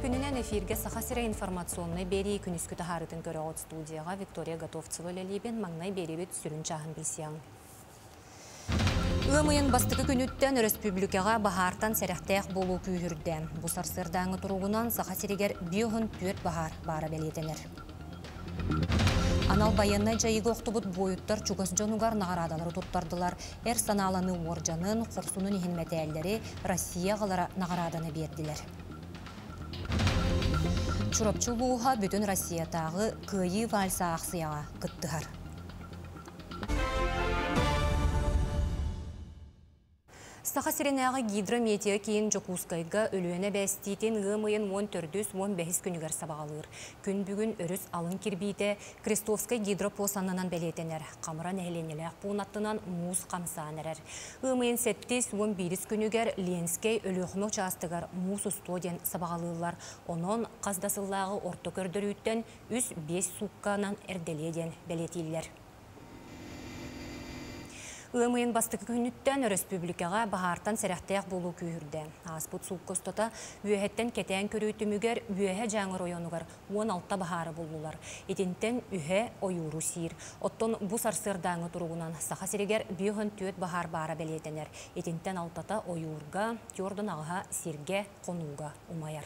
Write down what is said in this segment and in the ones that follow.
күнүнэн эфиргэ Саха сирэ информационнай биэрии күнүскү таһаарытын көрөҕүт студияҕа Виктория Готовцева үлэлиибин маҥнай биэриибит сүрүн чааһын билсиэҕиҥ. Ыам ыйын бастакы күнүттэн өрөспүүбүлүкэҕэ баһаартан сэрэхтээх буолуу күүһүрдэ. Бу сарсыардааҥҥы туругунан Саха сиригэр 54 баһаар баара бэлиэтэнэр. Анал байыаннай дьайыыга охтубут буойуттар чугас дьонугар наҕараадалары туттардылар. Эр санааланыы уордьанын, хорсунун иһин мэтээллэри Россия аҕалара наҕарааданы биэрдилэр. Чурапчы улууһа бүтүн Россиятааҕы Кыайыы вальса аахсыйаҕа кыттыһар. Саха сиринээҕи гидрометео киин Дьокуускайга Өлүөнэ бэстиитин ыам ыйын 14-15 күнүгэр сабаҕалыыр. Күн бүгүн өрүс алын кирбиитэ Крестовскай гидропост аннынан бэлиэтэнэр. Хамра нэһилиэнньэлээх пуун аттынан муус хамсаан эрэр. Ыам ыйын 7-11 күнүгэр Ленскэй Өлүөхүмэ учаастагар муус устуо диэн сабаҕалыыллар. Онон хас да сыллааҕы орто көрдөрүүттэн 3-5 суукканан эрдэлиэ диэн бэлиэтииллэр. Ыам ыйын бастакы күнүттэн өрөспүүбүлүкэҕэ баһаартан сэрэхтээх буолуу күүһүрдэ. Ааспыт суукка устата үөһэттэн кэтээн көрүү түмүгэр Үөһэ Дьааҥы оройуонугар 16 баһаары буллулар. Итинтэн үһэ ойууру сиир. Оттон бу сарсыардааҥҥы туругунан Саха сиригэр 54 баһаар баара бэлиэтэнэр. Итинтэн алтата ойуурга, түөрдүн аҕыһа сиргэ, хонууга умайар.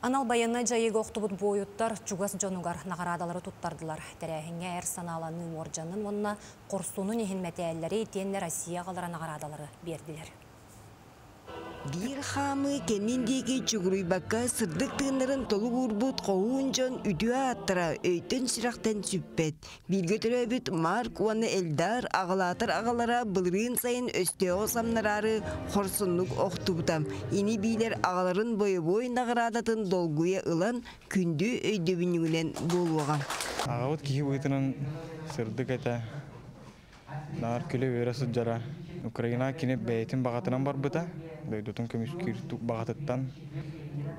Анал байыаннай дьайыыга охтубут буойуттар чугас дьонугар наҕараадалары туттардылар. Тэрээһиҥҥэ эр санааланыы уордьанын уонна хорсунун иһин мэтээллэри итиэннэ Россия аҕалара наҕараадалары биэрдилэр. Биир хаамыы кэннин диэки чугуруйбакка сырдык тыыннарын толук уурбут хоһуун дьон үтүө ааттара өйтөн-сүрэхтэн сүппэт. Бииргэ төрөөбүт Марк уонна Эльдар аҕалаатар аҕалара былырыын сайын өстөөҕү самнараары хорсуннук охтубута. Ини-биилэр аҕаларын бойобуой наҕараадатын долгуйа ылан күндү өйдөбүнньүгүнэн буолуоҕа. Аҕабыт киһи быһыытынан сырдык этэ, наар күлэ-үөрэ сылдьара. Украина кини бэйэтин баҕатынан барбыта, дойдутун көмүскүүр баҕатыттан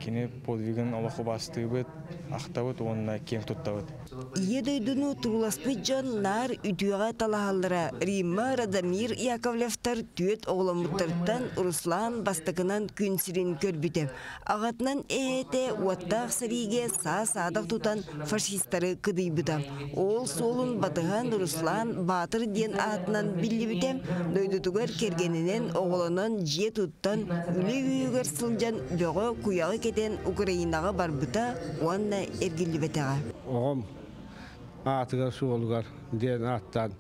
кини подвигын олох убаастыыбыт, ахтабыт уонна киэҥ туттабыт. Ийэ дойдуну турууласпыт дьон наар үтүөҕэ талаһаллара. Римма, Радомир Яковлевтар түөрт оҕоломмуттарыттан Руслан бастакынан күн сирин көрбүтэ. Аҕатынан эһээтэ уоттаах сэриигэ саа-саадах тутан фашистары кыдыйбыта. Ол суолун батыһан Руслан Баатыр диэн аатынан биллибитэ. Дойдутугар кэргэнинэн оҕолонон дьиэ туттан, үлэ үөһүгэр сылдьан бөҕө куйаҕы кэтэн Украинаҕа барбыта уонна эргиллибэтэҕэ. Оҕом аатыгар-суолугар диэн ааттаан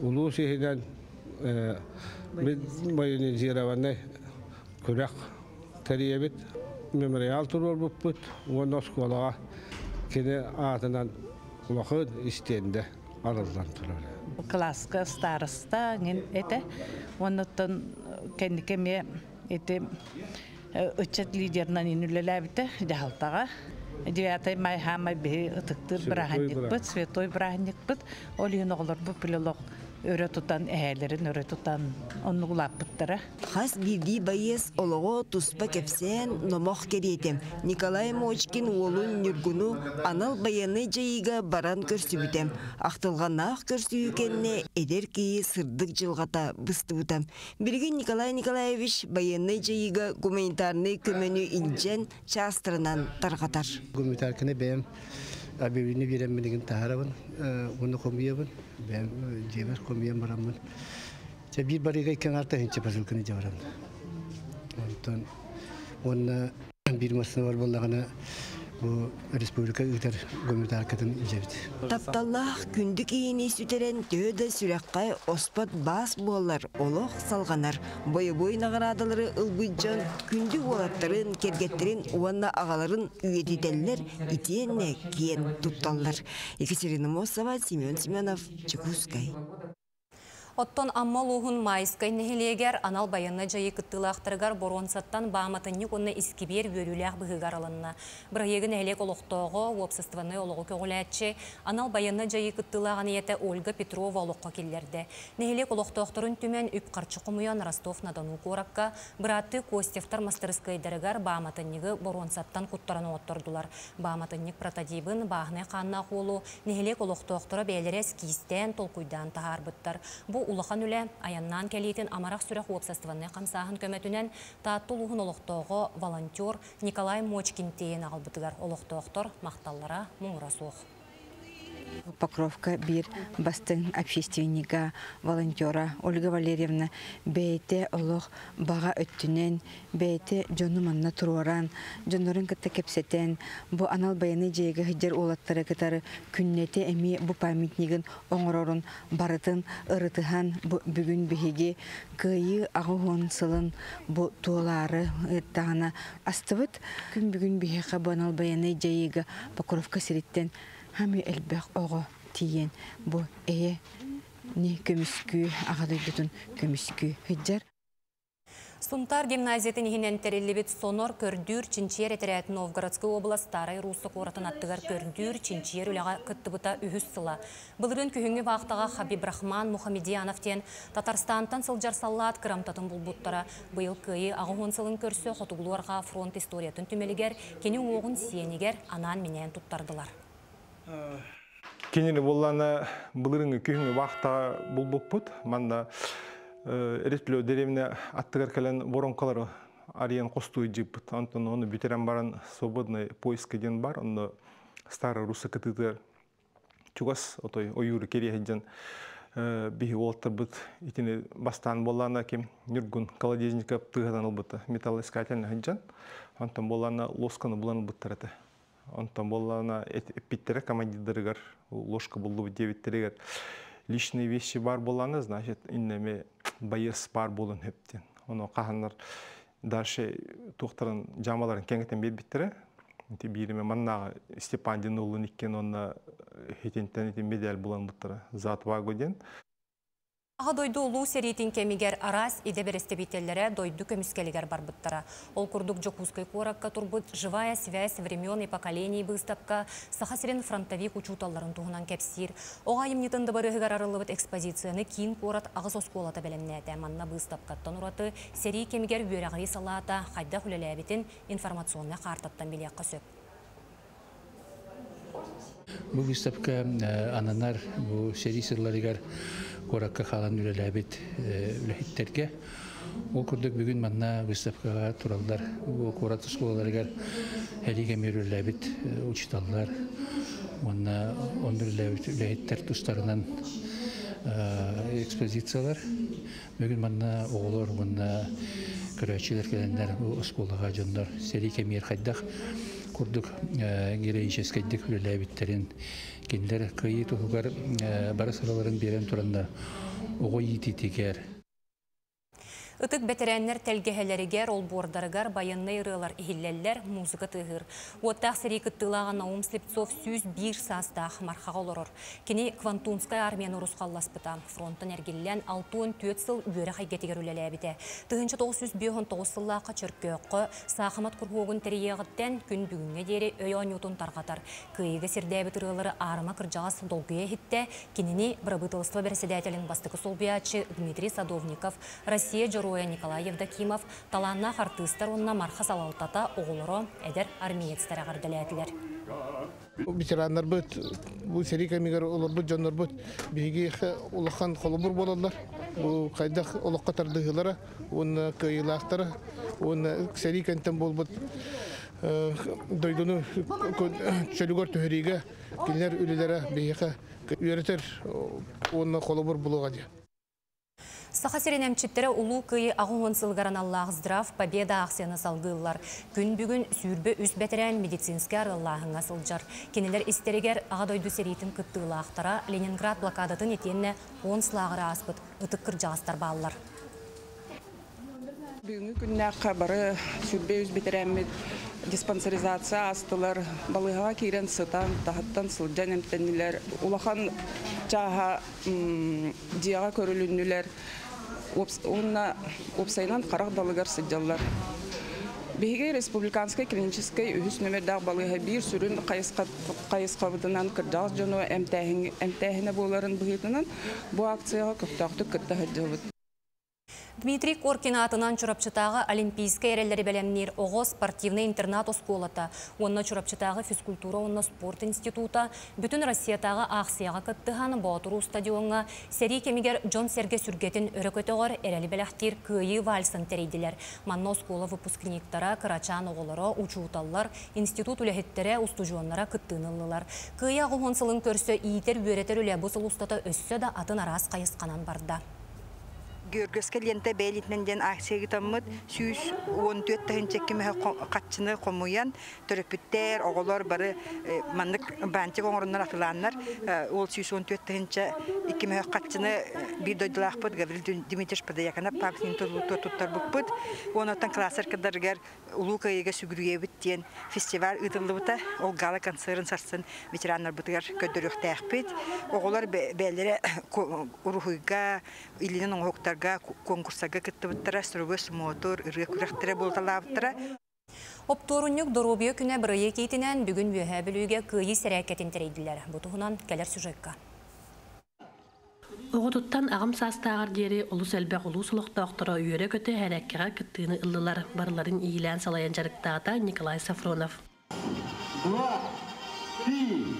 улуус иһинэн военизированный күрэх тэрийэбит, мемориал туруорбуппут уонна оскуолаҕа кини аатынан улахан истиэндэ арыллан турар. Кылааска староста этэ. Оннуттан кэнники эмиэ ити ыччат лидерынан үлэлээбитэ дьаһалтаҕа. 9 май хаамай биһи ытыктыыр бырааһынньыкпыт, святой бырааһынньыкпыт. Ол иһин оҕолорбут пилолог өрө тутан, эһээлэрин өрө тутан оннук улааппыттара. Хас биирдии байыас олоҕо туспа кэпсээн, номох кэриэтэ. Николай Мочкин уолун Ньургуну анал байыаннай дьайыыга баран көрсүбүтэ. Ахтылҕаннаах көрсүһүү кэннэ эдэр киһи сырдык дьылҕата быстыбыта. Билигин Николай Николаевич байыаннай дьайыыга гуманитарнай көмөнү илдьэн чаастарынан тарҕатар. Гуманитарканы бэйэм объявление биэрэн билигин таһаарабын, уонна хомуйабын. Бэйэм дьиэбэр хомуйан бараммын. Чэ биир барыыга икки аҥаар тыһыынча посылканы дьэ барабын. Онтон уонна биир массыына бар буоллаҕына бу республика ыытар гуманитаркатын илдьэбит. Тапталлаах күндү киһини сүтэрэн төһө да сүрэххэ оспот баас буоллар олох салҕанар. Бойобуой наҕараадалары ылбыт дьон күндү уолаттарын, кэргэттэрин уонна аҕаларын үйэтитэллэр итиэннэ киэн тутталлар. Екатерина Мосова, Семен Семенов, Чекускай. Оттон Амма улууһун Майскай нэһилиэгэр анал байыаннай дьайыы кыттыылаахтарыгар боруонсаттан бааматынньык уонна искибиэр үөрүүлээх быһыыга арылынна. Бырайыагы нэһилиэк олохтооҕо, уопсастыбаннай олоҕу көҕүлээччи, анал байыаннай дьайыы кыттыылааҕын ийэтэ Ольга Петрова олоххо киллэрдэ. Нэһилиэк олохтоохторун түмэн үп-харчы хомуйан Ростов-на-Дону куоракка бырааттыы Костевтар мастарыскыайдарыгар бааматынньыгы боруонсаттан куттаран оҥоттордулар. Бааматынньык прототибын бааһынай хааннаах уолу Нэһилиэк олохтоохторо бэйэлэрэ эскиистээн, толкуйдаан таһаарбыттар. Бу Бу улахан үлэ айаннаан кэлиитин амарах сүрэх уопсастыбаннай хамсааһын көмөтүнэн Таатта улууһун олохтооҕо волонтер Николай Мочкин тиэйэн аҕалбытыгар олохтоохтор махталлара муҥура суох. Покровка биир бастыҥ общественнига, волонтера Ольга Валерьевна бэйэтэ олох баҕа өттүнэн, бэйэтэ дьону манна туруоран, дьоннорун кытта кэпсэтэн, бу анал байыаннай дьиэгэ сылдьар уолаттары кытары күннэтэ эмиэ бу памятнигын оҥорорун барытын ырытыһан бу бүгүн биһиги Кыайыы 80 сылын бу туолаары ыыттаҕына астыбыт. Күн бүгүн биһиэхэ бу анал байыаннай дьайыыга Покровка сириттэн Хами элбэх оҕо тиийэн бу эйэ ни көмүскүү аҕа дойдутун көмүскүү сылдьар. Сунтаар гимназиятын иһинэн тэриллибит Сонор көрдүүр чинчийэр этэрээт Новгородскай уобалас Старай Русса куоратын аттыгар көрдүүр чинчийэр үлэҕэ кыттыбыта үһүс сыла. Былырыын күһүҥҥү вахтаҕа Хабибрахман Мухамедьянов диэн Татарстантан сылдьар саллаат кырамтатын булбуттара. Быйыл Кыайыы 80 сылын көрсө Хотугулуу-Арҕаа фронт историятын түмэлигэр кини уҥуоҕун сиэнигэр анаан-минээн туттардылар. Кинини буоллаана былырыҥҥы күһүҥҥү вахтаҕа булбуппут. Манна Ретлё деревня аттыгар кэлэн воронкалары арыйан хостуу дьыппыт. Онтон ону бүтэрэн баран свободный поиск диэн бар. Онно Старая Русса кытыытыгар чугас отой ойууру кириэ сылдьан биһи уолаттарбыт итини бастаан буоллаана ким Ньургун Колодезников тыаһатан ылбыта металлоискательный сылдьан. Онтон буоллаана лосканы булан ылбыттар этэ. Онтон буоллаҕына эппиттэрэ командирдарыгар ложка буллубут диэбиттэригэр личные вещи баар буоллаҕына, значит, иннэми байыас баар буолан сөп диэн. Ону хаһаннар дальше туохтарын дьаамаларын кэҥэтэн биэрбиттэрэ. Ити бииримэ маннааҕы Степан диэн уолун иккиэн уонна хитинтэн ити медаль булан буттара за отвагу диэн. Аҕа дойду Улуу сэриитин кэмигэр араас идэ бэрэстэбиитэллэрэ дойду көмүскэлигэр барбыттара. Ол курдук Дьокуускай куоракка турбут «Живая связь времен и поколений» быыстапка Саха сирин фронтовик учууталларын туһунан кэпсиир. Оҕо айымньытын дыбарыаһыгар арыллыбыт экспозицияны киин куорат аҕыс оскуолата бэлэмнээтэ. Манна быыстапкаттан ураты сэрии кэмигэр үөрэҕирии салаата хайдах үлэлээбитин информационнай каартаттан билиэххэ сөп. Бу выставка ананар бу сэрии сылларыгар куоракка хаалан үлэлээбит үлэһиттэргэ. Ол курдук бүгүн манна выставкаҕа тураллар бу куорат оскуолаларыгар сэрии кэмигэр үлэлээбит учууталлар уонна онно үлэлээбит үлэһиттэр тустарынан экспозициялар. Бүгүн манна оҕолор уонна көрөөччүлэр кэлэннэр бу оскуолаҕа дьоннор сэрии кэмигэр хайдах курдук героическайдык үлэлээбиттэрин, кинилэр кыайыы туһугар бары сыраларын биэрэн тураннар оҕо иитиитигэр Ытык бэтэрээннэр тэлгэһэлэригэр, олбуордарыгар байыаннай ырыалар иһиллэллэр, музыка тыаһыыр. Уоттаах сэрии кыттыылааҕа Наум Слепцов 101 саастаах Мархаҕа олорор. Кини Квантунскай армияны урусхалласпыта. Фронтан эргиллэн 64 сыл үөрэх эйгэтигэр үлэлээбитэ. 1959 сыллаахха Чөркөөххө саахымат куруһуогун тэрийиэҕиттэн күн бүгүҥҥэ диэри өй оонньуутун тарҕатар. Кыайыыга сирдээбит ырыалары аарыма кырдьаҕас долгуйа иһиттэ. Кинини бырабыыталыстыба бэрэссэдээтэлин бастакы солбуйааччы Дмитрий Садовников, Россия Дьоруойа Николай Евдокимов, талааннаах артыыстар уонна Марха салалтата оҕолоро, эдэр армеецтэр эҕэрдэлээтилэр. Ветераннарбыт, бу сэрии кэмигэр олорбут дьоннорбут биһиги улахан холобур буолаллар. Бу хайдах олоххо тардыһыылара уонна кыайыылаахтара уонна сэрии кэнтэн буолбут дойдуну чөлүгэр түһэриигэ кинилэр үлэлэрэ биһиэхэ үөрэтэр уонна холобур буолуоҕа диэн. Саха сирин эмчиттэрэ Улуу Кыайыы 80 сылыгар аналлаах Здрав Победа аахсыйаны салгыыллар. Күн бүгүн 23 бэтэрээн медицинскэй арыаллааһыҥҥа сылдьар. Кинилэр истэригэр Аҕа дойду сэриитин кыттыылаахтара, Ленинград блокадатын итиэннэ концлааҕыры ааспыт ытык кырдьаҕастар бааллар. Бүгүҥҥү күннээххэ бары 23 бэтэрээммит диспансеризация аастылар, балыыһаҕа киирэн сытан, таһыттан сылдьан эмтэннилэр. Улахан чааһа дьиэҕэ көрүлүннүлэр уонна уопсайынан харах далыгар сылдьаллар. Биһиги республиканскай клиническэй үһүс нүмердээх балыыһа биир сүрүн хайысхабытынан кырдьаҕас дьону эмтээһинэ буоларын быһыытынан бу акцияҕа көхтөөхтүк кытта сылдьабыт. Дмитрий Коркин аатынан Чурапчытааҕы Олимпийскай эрэллэри бэлэмниир оҕо спортивнай интернат оскуолата уонна Чурапчытааҕы физкультура уонна спорт института Бүтүн Россиятааҕы аахсыйаҕа кыттыһан Боотуруу стадиоҥҥа сэрии кэмигэр дьон-сэргэ сүргэтин өрө көтөҕөр, эрэли бэлэхтиир Кыайыы вальсын тэрийдилэр. Манна оскуола выпускниктара, кырачаан оҕолоро, учууталлар, институт үлэһиттэрэ, устудьуоннара кыттыыны ыллылар. Кыайыы аҕыс сылын көрсө иитэр-үөрэтэр үлэ бу сыл устата өссө да атын араас хайысханан барда. Георгиевскай лента бэйэлитинэн диэн акция ыытаммыт 114 тыһыынча хаччыны хомуйан төрөппүттэр, оҕолор бары маннык бантик оҥороннор атылааннар ол 114 тыһыынча 2 мөһөх хаччыны биир дойдулаахпыт Гаврил Дмитриевич Подояканов памятнигын туттарбыппыт. Онтон классар кыдарыгар Улуу Кыайыыга сүгүрүйэбит диэн фестиваль ыытыллыбыта. Ол гала-концерын сарсын ветераннарбытыгар көрдөрүөхтээхпит. Оҕолор бэйэлэрэ уруһуйга, илиинэн оҥоһуктарга, конкурсарга кыттыбыттара, строгой смотр, ырыа күрэхтэрэ буолуталаабыттара. Оптуорунньук доруобуйа күнэ бырайыак иитинэн бүгүн Үөһээ Бүлүүгэ Кыайыы сэрээккэтин тэрийдилэр. Бу туһунан кэлэр сюжекка. Оҕотуттан аҕам саастааҕар диэри олус элбэх улуус олохтоохторо үөрэ-көтө һэрээккэҕэ кыттыыны ыллылар. Барыларын иилээн салайан дьарыктаата Николай Софронов. Два, три,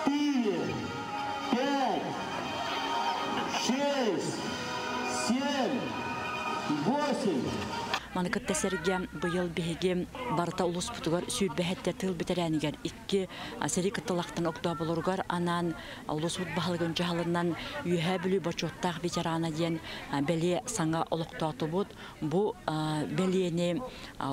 четыре, пять, шесть, семь, восемь. Маны кытта сэргэ быйыл биһиги барыта улууспутугар 27 тыл бэтэрээнигэр икки сэрии кытталахтан огдооболоругар анаан улууспут баһылыгын дьаһалынан Үөһээ Бүлүү бочуоттаах ветерана диэн бэлиэ саҥа олохтоотубут. Бу бэлиэни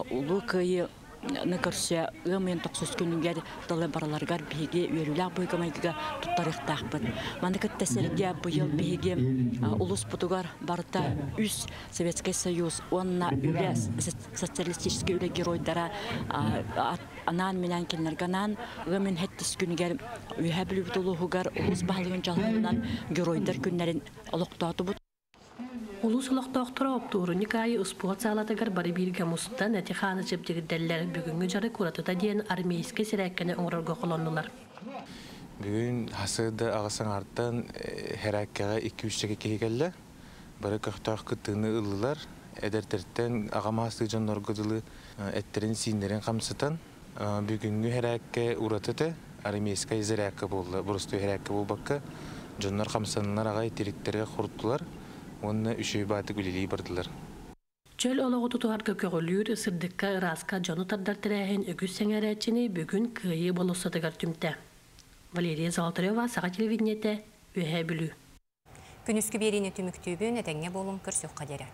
Улуу Кыайыы көрсө ыам ыйын тохсус күнүгэр тылы барыларыгар биһиги үөрүүлээх быһыыга-майгыга туттарыахтаахпыт. Маны кытта сэргэ быйыл биһиги улууспутугар барыта үс Советскай Союз уонна үлэ социалистическай үлэ геройдара анаан-минээн кинилэргэ анаан ыам ыйын сэттис күнүгэр Үөһээ Бүлүүбүт улууһугар улуус баһылыгын дьаһалынан геройдар күннэрин олохтоотубут. Улуус олохтоохторо оптуорунньук аайы успуорт саалатыгар бары бииргэ мустан эти-хааны чэбдигирдэллэр. Бүгүҥҥү дьарык уратыта диэн армейскай сэрээккэни оҥорорго холоннулар. Бүгүн сарсыарда аҕыс аҥаартан Хэрээккэҕэ 2-3 чэки киһи кэллэ. Бары көхтөөх кыттыыны ыллылар. Эдэрдэртэн аҕа маастыы дьоннорго дылы эттэрин-сииннэрин хамсатан, бүгүҥҥү хэрээккэ ураты этэ, армейскай зарядка буолла, боростуой хэрээккэ буолбакка, дьоннор хамсаннар аҕай тириктэргэ хоруттулар уонна үчүгэй баатык үлэлии бардылар. Чөл олоҕу тутуһарга көҕүлүүр, сырдыкка, ырааска дьону тардар тэрээһин үгүс сэҥээрээччини бүгүн Кыайыы болуоссатыгар түмтэ. Валерия Золотарева, Саха телевидениетэ, Үөһээ Бүлүү. Күнүскү биэриини түмүктүүбүн, этэҥҥэ буолуҥ, көрсүөххэ диэри.